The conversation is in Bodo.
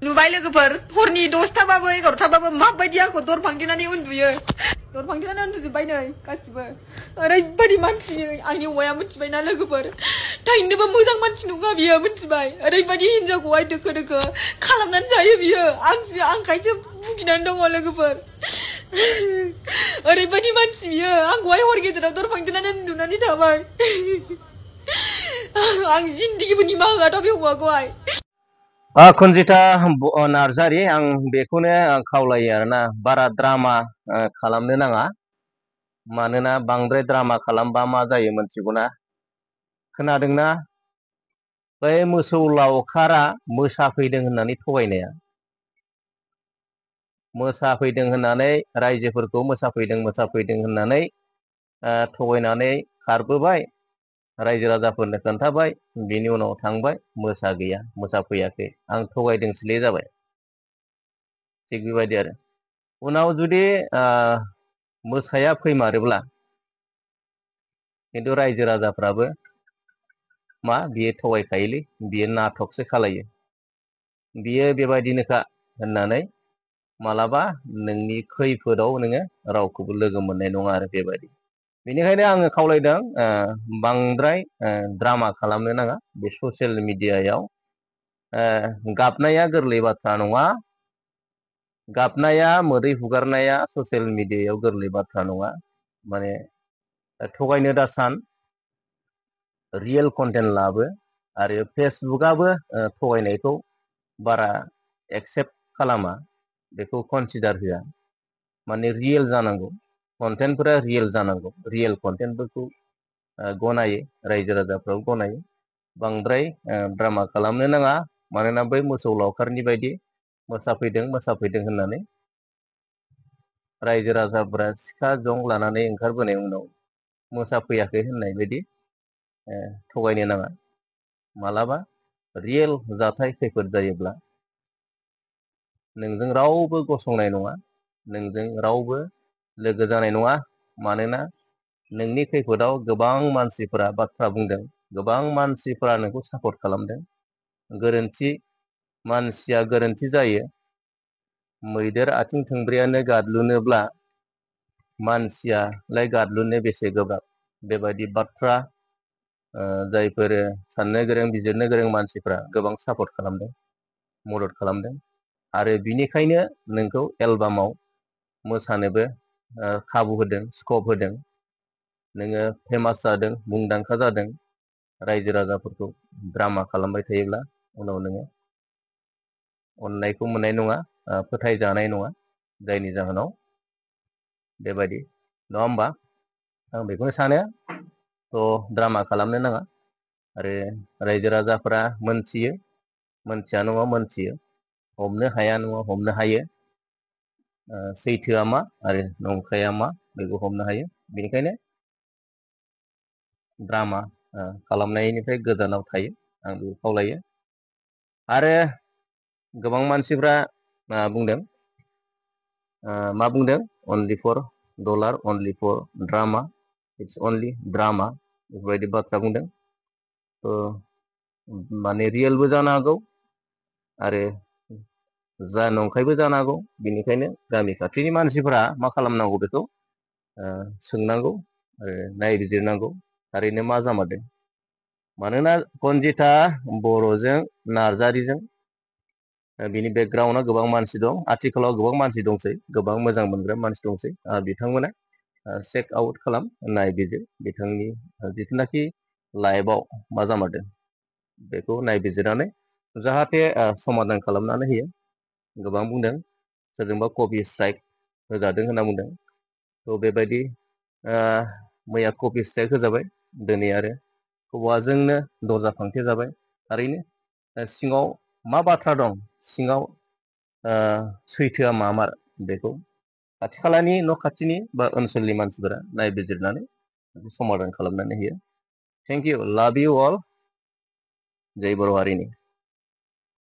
नुबाय लोगोफोर हरनि 10थाबाबो 11थाबाबो माबायदि आंखौ दर फांथेनानै उन्दुयो दर फांथेनानै उन्दुजोब्बाय नै गासिबो ओरैबायदि मानसि आंनि हौवाया मिथिबायना लोगोफोर थाइनोबो मोजां मानसि नङा बियो मिथिबाय ओरैबायदि हिनजावखौहाय दोखो दोखो खालामनानै जायो बियो आंखायसो भुगिनानै दङ लोगोफोर ओरैबायदि मानसि बियो आंखौहाय हर गेजेराव दर फांथेनानै उन्दुनानै थाबाय आं जिन्दगिबो निमाहा होआथ' बे हौवाखौहाय कुनजिता नार्जारी आं बेखौनो खावलायो आरोना बारा ड्रामा खालामनो नाङा मानोना बांद्राय ड्रामा खालामबा मा जायो मोनथिगौना खोनादोंना बै मोसौ लावखारा मोसाफैदों होननानै थगायनाया मोसाफैदों होननानै रायजोफोरखौ मोसाफैदों होननानै थगायनानै खारबोबाय रायजो राजाफोरनो खोन्थाबाय बिनि उनाव थांबाय मोसा गैया मोसाफैयाखै आं थगायदोंसोलै जाबाय थिग बेबायदि आरो उनाव जुदि मोसाया फैमारोब्ला खिन्थु रायजो राजाफ्राबो मा बियो थगायखायोलै बियो नाटकसो खालायो बियो बेबायदिनोखा होननानै मालाबा नोंनि खैफोदाव नोङो रावखौबो लोगो मोननाय नङा आरो बेबायदि बेनिखायनो आङो खावलायदों बांद्राय ड्रामा खालामनो नाङा बे ससियेल मिडियायाव गाबनाया गोरलै बाथ्रा नङा गाबनाया मोदै हुगारनाया ससियेल मिडियायाव गोरलै बाथ्रा नङा माने थगायनो दासान रियेल कन्टेन्ट लाबो आरो फेसबुकआबो थगायनायखौ बारा एक्सेप्ट खालामा बेखौ कनसिडार होआ माने रियेल जानांगौ कन्टेन्टफोरा रियेल जानांगौ रियेल कन्टेन्टफोरखौ गनायो रायजो राजाफ्राबो गनायो बांद्राय ड्रामा खालामनो नाङा मानोना बै मोसौ लावखारनि बायदि मोसाफैदों होननानै रायजो राजाफोरा सिखा जं लानानै ओंखारबोनाय उनाव मोसाफैयाखै होननाय बायदि थगायनो नाङा मालाबा रियेल जाथाय खैफोद जायोब्ला नोंजों रावबो गसंनाय नङा नोंजों रावबो लोगो जानाय नङा मानोना नोंनि खैफोदाव गोबां मानसिफोरा बाथ्रा बुंदों गोबां मानसिफोरा नोंखौ सापर्ट खालामदों गोरोन्थि मानसिया गोरोन्थि जायो मैदेर आथिं थोंब्रैयानो गादलुनोब्ला मानसियालाय गादलुनो बेसे गोब्राब बेबायदि बाथ्रा जायफोर साननो गोरों बिजिरनो गोरों मानसिफ्रा गोबां सापर्ट खालामदों मदद खालामदों आरो बिनिखायनो नोंखौ एलबामाव मोसानोबो खाबु होदों स्कप होदों नोङो फेमास जादों मुंदांखा जादों रायजो राजाफोरखौ ड्रामा खालामबाय थायोब्ला उनाव नोङो अननायखौ मोननाय नङा फोथायजानाय नङा जायनि जाहोनाव बेबायदि नङा होमबा आं बेखौनो सानो ड्रामा खालामनो नाङा आरो रायजो राजाफोरा मोनथिया नङा मोनथियो हमनो हाया नङा हमनो हायो सैथोआ मा आरो नंखाया मा बेखौ हमनो हायो बेनिखायनो ड्रामा खालामनायनिफ्राय गोजानाव थायो आं बेखौ खावलायो आरो गोबां मानसिफ्रा बुंदों मा बुंदों only for dollar only for drama it's only drama बेफोरबायदि बाथ्रा बुंदों माने रियेलबो जानो हागौ आरो जा नंखायबो जानो हागौ बेनिखायनो गामि खाथिनि मानसिफोरा मा खालामनांगौ बेखौ सोंनांगौ आरो नायबिजिरनांगौ थारैनो मा जामारदों मानोना कुनजिता बर'जों नार्जारीजों बिनि बेकग्राउन्डआ गोबां मानसि दं आथिखालाव गोबां मानसि दंसै गोबां मोजां मोनग्रा मानसि दंसै बिथांमोना चेक आउट खालाम नायबिजिर बिथांनि जिथुनाखि लाइफआव मा जामारदों बेखौ नायबिजिरनानै जाहाथे समाधान खालामनानै होयो गोबां बुंदों सोरजोंबा कपि स्ट्राइक होजादों होनना बुंदों बेबायदि मैया कपि स्ट्राइक होजाबाय दिनै आरो हौवाजोंनो दरजा फांथे जाबाय थारैनो सिङाव मा बाथ्रा दं सिङाव सैथोआ मामार बेखौ खाथि खालानि न' खाथिनि बा ओनसोलनि मानसिफोरा नायबिजिरनानै समाधान खालामनानै होयो थेंक इउ लाभ इउ अल जय बर' हारिनि